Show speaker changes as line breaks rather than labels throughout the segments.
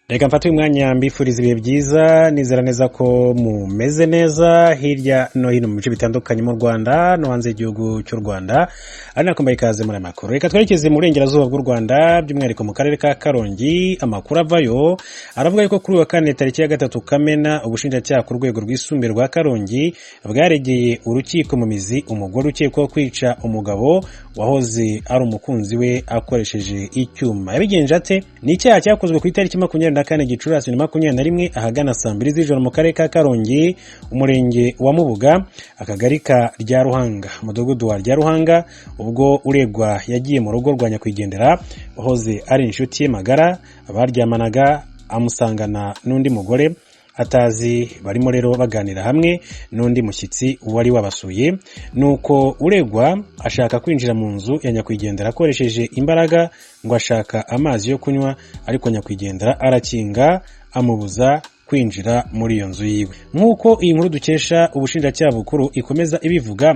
Reka mfate uyu mwanya mbifuriza ibihe byiza, nizera neza ko mumeze neza hirya no hino mu bice bitandukanye mu Rwanda no hanze y'igihugu cy'u Rwanda, ari nako mbaha ikaze muri aya makuru. Reka twerekeze mu burengerazuba bw'u Rwanda, by'umwihariko mu karere ka Karongi. Amakuru avayo aravuga yuko kuri uyu wa kane, tariki ya 3 Kamena, ubushinjacyaha ku rwego rwisumbuye rwa Karongi bwaregeye urukiko mu mizi umugore ukekwaho kwica umugabo wahoze ari umukunzi we akoresheje icyuma. Yabigenje ate? Ni icyaha cyakozwe ku itariki 24 Gicurasi 2021, ahagana saa 2 z'ijoro, mu karere ka Karongi, umurenge wa Mubuga, akagari ka Ryaruhanga, umudugudu wa Ryaruhanga, ubwo uregwa yagiye mu rugo rwa nyakwigendera wahoze ari inshuti ye magara baryamanaga, amusangana n'undi mugore atazi. Barimo rero baganira hamwe n'undi mushyitsi wari wabasuye, nuko uregwa ashaka kwinjira mu nzu ya nyakwigendera akoresheje imbaraga ngo ashaka amazi yo kunywa, ariko nyakwigendera arakinga amubuza kwinjira muri iyo nzu yiwe. Nk'uko iyi nkuru dukesha ubushinjacyaha bukuru ikomeza ibivuga,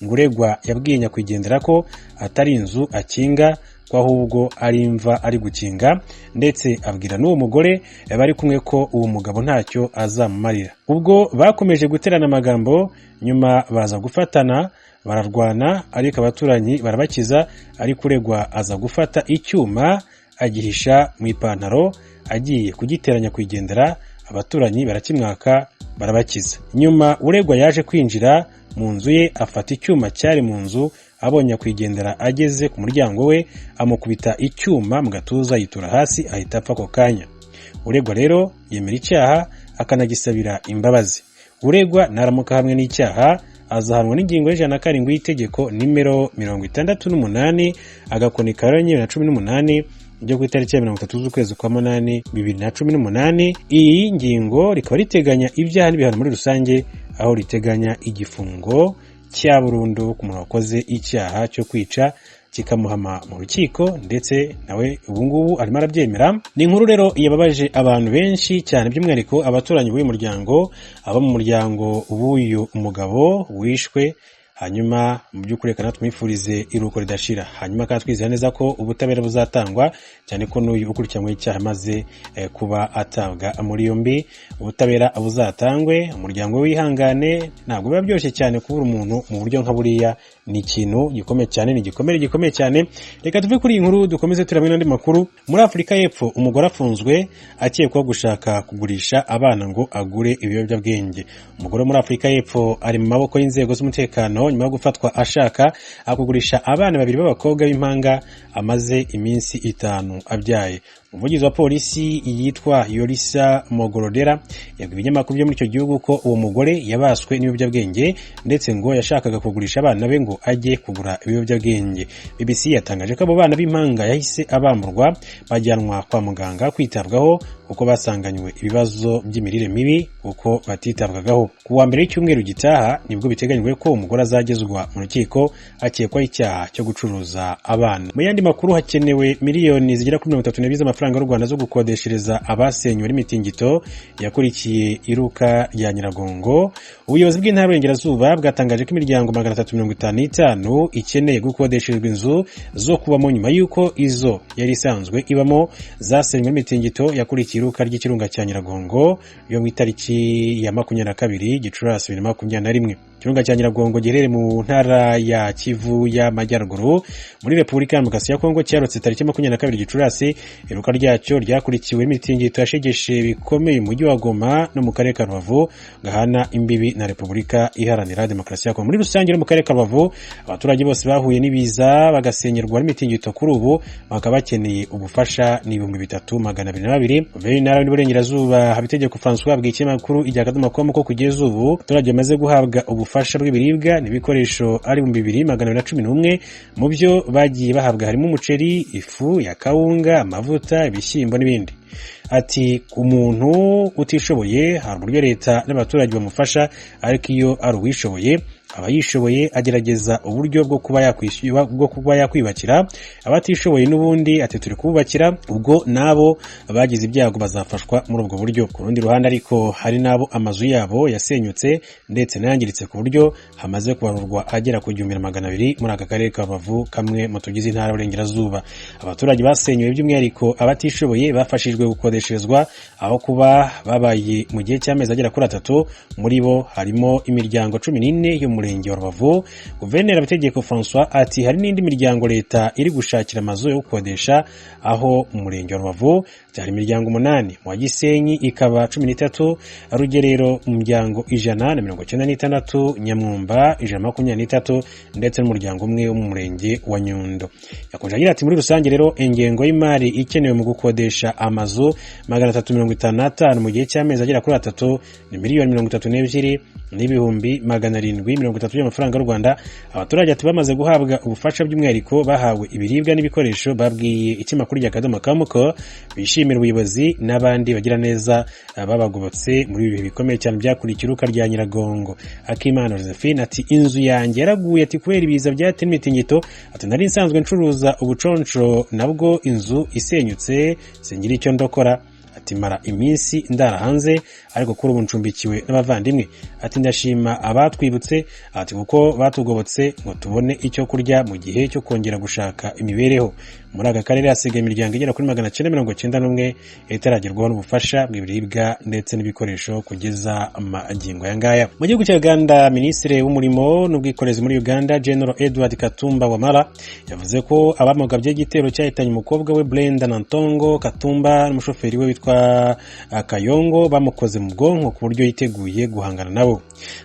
ngo uregwa yabwiye nyakwigendera ko atari inzu akinga, ko ahubwo ari imva ari gukinga, ndetse abwira n'uwo mugore bari kumwe ko uwo mugabo ntacyo azamumarira. Ubwo bakomeje guterana amagambo, nyuma baza gufatana bararwana, ariko abaturanyi barabakiza, ariko uregwa aza gufata icyuma agihisha mu ipantaro agiye kugitera nyakwigendera, abaturanyi barakimwaka barabakiza. Nyuma uregwa yaje kwinjira mu nzu ye, afata icyuma cyari mu nzu, abonye nyakwigendera ageze ku muryango we amukubita icyuma mu gatuza, yitura hasi ahita apfa ako kanya. Uregwa rero yemera icyaha akanagisabira imbabazi. Uregwa naramuka ahamwe n'icyaha azahanwa n'ingingo ya 107 y'itegeko nimero 68 agakoni ka 2018 ryo ku itariki ya 30 z'ukwezi kwa munani 2018. Iyi ngingo rikaba riteganya ibyaha n'ibihano muri rusange, aho riteganya igifungo cya burundu ku muntu wakoze icyaha cyo kwica kikamuhama mu rukiko, ndetse nawe ubu ngubu arimo arabyemera. Ni inkuru rero yababaje abantu benshi cyane, by'umwihariko abaturanyi b'uyu muryango, abo mu muryango w'uyu mugabo wishwe. Hanyuma mu by'ukuri reka tumwifurize iruhuko ridashira, hanyuma kandi twizera neza ko ubutabera buzatangwa, cyane ko n'uyu ukurikiranyweho icyaha amaze kuba atabwa muri yombi. Ubutabera buzatangwe, umuryango wihangane. Ntabwo biba byoroshye cyane kubura umuntu mu buryo nka buriya, ni ikintu gikomeye cyane, ni igikomere gikomeye cyane. Reka tuve kuri iyi nkuru dukomeze turebe n'andi makuru. Muri Afurika y'Epfo umugore afunzwe akekwaho gushaka kugurisha abana ngo agure ibiyobyabwenge. Umugore wo muri Afurika y'Epfo ari mu maboko y'inzego z'umutekano nyuma yo gufatwa ashaka kugurisha abana babiri b'abakobwa b'impanga amaze iminsi 5 abyaye. Umuvugizi wa polisi yitwa Yorisa Mogorodera yabwiye ibinyamakuru byo muri icyo gihugu ko uwo mugore yabaswe n'ibiyobyabwenge, ndetse ngo yashakaga kugurisha abana be ngo ajye kugura ibiyobyabwenge. BBC yatangaje ko abo bana b'impanga yahise abamburwa, bajyanwa kwa muganga kwitabwaho kuko basanganywe ibibazo by'imirire mibi kuko batitabwagaho. Ku wa mbere w'icyumweru gitaha nibwo biteganyijwe ko umugore azagezwa mu rukiko akekwaho icyaha cyo gucuruza abana. Mu yandi makuru, hakenewe miliyoni zigera kuri 32 z'amafaranga y'u Rwanda zo gukodeshereza abasenywe n'imitingito yakurikiye iruka rya Nyiragongo. Ubuyobozi bw'intara y'Iburengerazuba bwatangaje ko imiryango 355 ikeneye gukodesherezwa inzu zo kubamo nyuma y'uko izo yari isanzwe ibamo zasenywe n'imitingito yakurikiye iruka ry'ikirunga cya Nyiragongo yo mu itariki ya 22 Gicurasi 2021. Ikirunga cya Nyiragongo giherereye mu ntara ya Kivu y'Amajyaruguru muri Repubulika ya Demokarasi ya Kongo cyarutse tariki 22 Gicurasi. Iruka ryacyo ryakurikiwe n'imitingito yashegeshe bikomeye umujyi wa Goma no mu karere ka Rubavu gahana imbibi na Repubulika Iharanira Demokarasi ya Kongo. Muri rusange, no mu karere ka Rubavu abaturage bose bahuye n'ibiza bagasenyerwa n'imitingito kuri ubu bakaba bakeneye ubufasha ni 3202. Guverineri w'intara y'Iburengerazuba Habitegeko François abwiye ikinyamakuru Igihe akadomo com ko kugeza ubu abaturage bamaze guhabwa ubufasha bw'ibiribwa n'ibikoresho ari 2211. Mu byo bagiye bahabwa harimo umuceri, ifu ya kawunga, amavuta, ibishyimbo n'ibindi. Ati: "Ku muntu utishoboye hari uburyo leta n'abaturage bamufasha, ariko iyo ari uwishoboye Abayishoboye agerageza uburyo bwo kuba yakwishyura, bwo kuba yakwiyubakira. Abatishoboye n'ubundi, ati turi kububakira, ubwo nabo bagize ibyago bazafashwa muri ubwo buryo. Ku rundi ruhande ariko, hari n'abo amazu yabo yasenyutse ndetse n'ayangiritse, ku buryo hamaze kubarurwa agera ku 1200 muri aka karere ka Rubavu, kamwe mu tugize intara y'Uburengerazuba. Abaturage basenyuwe, by'umwihariko abatishoboye, bafashijwe gukodesherezwa aho kuba babaye mu gihe cy'amezi agera kuri 3. Muri bo harimo imiryango 14 yo mu murenge wa Rubavu. Guverineri Habitegeko François ati hari n'indi miryango leta iri gushakira amazu yo gukodesha, aho mu murenge wa Rubavu byari imiryango 8, mu wa Gisenyi ikaba 13, Rugerero umuryango 196, Nyamwumba 123, ndetse n'umuryango umwe wo mu murenge wa Nyundo. Yakomeje agira ati muri rusange rero, ingengo y'imari ikenewe mu gukodesha amazu 355 mu gihe cy'amezi agera kuri 3 ni 32 730 000 by'amafaranga y'u Rwanda. Abaturage ati bamaze guhabwa ubufasha, by'umwihariko bahawe ibiribwa n'ibikoresho, babwiye ikinyamakuru rya Akadomo ko bishimira ubuyobozi n'abandi bagira neza babagobotse muri ibi bihe bikomeye cyane byakurikiye iruka rya Nyiragongo. Akimana Josephine ati inzu yanjye yaraguye, ati kubera ibiza byateye imitingito, ati nari nsanzwe ncuruza ubuconco, nabwo inzu isenyutse singira icyo ndokora, ati mara iminsi ndara hanze, ariko kuri ubu ncumbikiwe n'abavandimwe. Ati ndashima abatwibutse, ati kuko batugobotse ngo tubone icyo kurya mu gihe cyo kongera gushaka imibereho. Muri aka karere hasigaye imiryango igera kuri 991 itaragerwaho n'ubufasha bw'ibiribwa ndetse n'ibikoresho kugeza magingo aya ngaya. Mu gihugu cya Uganda, Minisitiri w'Umurimo n'Ubwikorezi muri Uganda, General Edward Katumba Wamala, yavuze ko abamugabye igitero cyahitanye umukobwa we Brenda Nantongo Katumba n'umushoferi we witwa Kayongo bamukoze mu bwonko, ku buryo yiteguye guhangana nabo.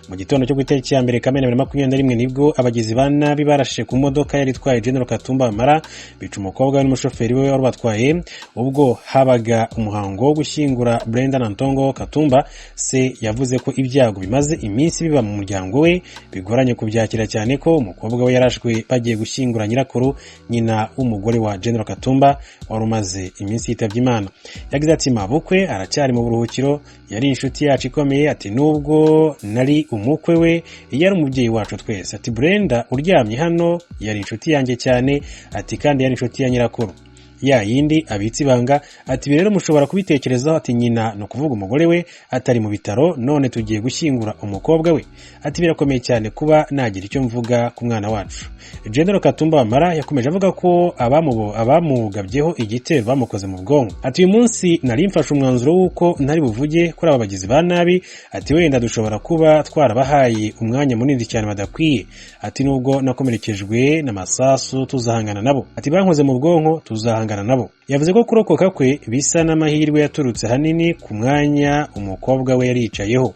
Mu gitondo cyo ku itariki ya 1 Kamena 2021 nibwo abagizi ba nabi barashe ku modoka yari itwaye General Katumba Wamala, bica umukobwa we n'umushoferi we wari batwaye, ubwo habaga umuhango wo gushyingura Brenda Nantongo Katumba. Se yavuze ko ibyago bimaze iminsi biba mu muryango we bigoranye kubyakira, cyane ko umukobwa we yarashwe bagiye gushyingura nyirakuru, nyina w'umugore wa General Katumba, wari umaze iminsi yitabye Imana. Yagize ati mabukwe aracyari mu buruhukiro, yari inshuti yacu ikomeye, ati nubwo nari umukwe we yari umubyeyi wacu twese. Ati Brenda uryamye hano yari inshuti yanjye cyane, ati kandi yari inshuti ya nyirakuru ya yindi abitse ibanga. Ati ibi rero mushobora kubitekerezaho, ati nyina, ni ukuvuga umugore we, atari mu bitaro, none tugiye gushyingura umukobwa we. Ati birakomeye cyane kuba nagira icyo mvuga ku mwana wacu. General Katumba Wamala yakomeje avuga ko abamugabyeho igitero bamukoze mu bwonko. Ati uyu munsi nari mfashe umwanzuro w'uko ntari buvuge kuri aba bagizi ba nabi, ati wenda dushobora kuba twarabahaye umwanya munini cyane badakwiye. Ati nubwo nakomerekejwe n'amasasu, tuzahangana nabo. Ati bankoze mu bwonko, tuzahangana nabo. Yavuze ko kurokoka kwe bisa n'amahirwe yaturutse ahanini ku mwanya umukobwa we yari yicayeho.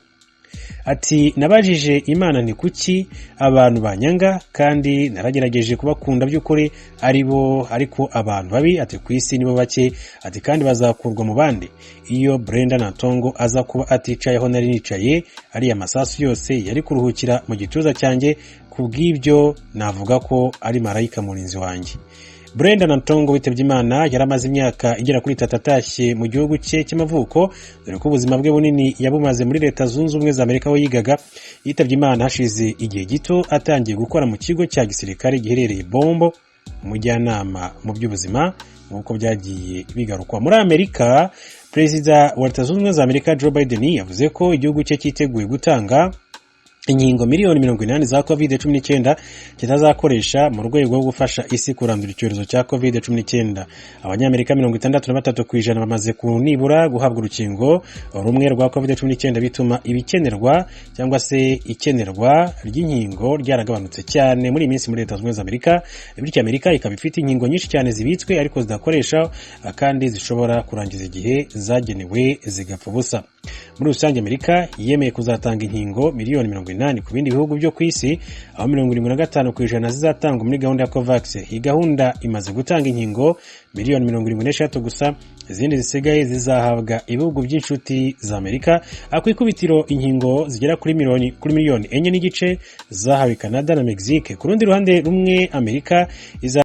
Ati nabajije Imana nti kuki abantu banyanga kandi naragerageje kubakunda by'ukuri ari bo, ariko abantu babi, ati ku isi nibo bake, ati kandi bazakurwa mu bandi. Iyo Brenda Nantongo aza kuba aticaye aho nari nicaye, ariya masasu yose yari kuruhukira mu gituza cyanjye. Ku bw'ibyo navuga ko ari marayika murinzi wanjye. Brenda Nantongo witabye Imana yari amaze imyaka igera kuri 3 atashye mu gihugu cye cy'amavuko, dore ko ubuzima bwe bunini yabumaze muri Leta Zunze Ubumwe za Amerika aho yigaga. Yitabye Imana hashize igihe gito atangiye gukora mu kigo cya gisirikare giherereye Bombo, umujyanama mu by'ubuzima, nk'uko byagiye bigarukwa. Muri Amerika, Perezida wa Leta Zunze Ubumwe za Amerika Joe Biden yavuze ko igihugu cye cyiteguye gutanga inkingo miliyoni 80 za COVID-19 kitazakoresha, mu rwego rwo gufasha isi kurandura icyorezo cya COVID-19. Abanyamerika 63% bamaze nibura guhabwa urukingo rumwe rwa COVID-19, bituma ibikenerwa cyangwa se ikenerwa ry'inkingo ryaragabanutse cyane muri iyi minsi muri Leta Zunze Ubumwe za Amerika. Bityo Amerika ikaba ifite inkingo nyinshi cyane zibitswe ariko zidakoresha, kandi zishobora kurangiza igihe zagenewe zigapfa ubusa. Muri rusange, Amerika yemeye kuzatanga inkingo miliyoni 80 ku bindi bihugu byo ku isi, aho 75% zizatangwa muri gahunda ya COVAX. Iyi gahunda imaze gutanga inkingo miliyoni 73 gusa, izindi zisigaye zizahabwa ibihugu by'inshuti za Amerika. Ku ikubitiro, inkingo zigera kuri miliyoni 4.5 zahawe Canada na Mexique. Ku rundi ruhande rumwe, Amerika iza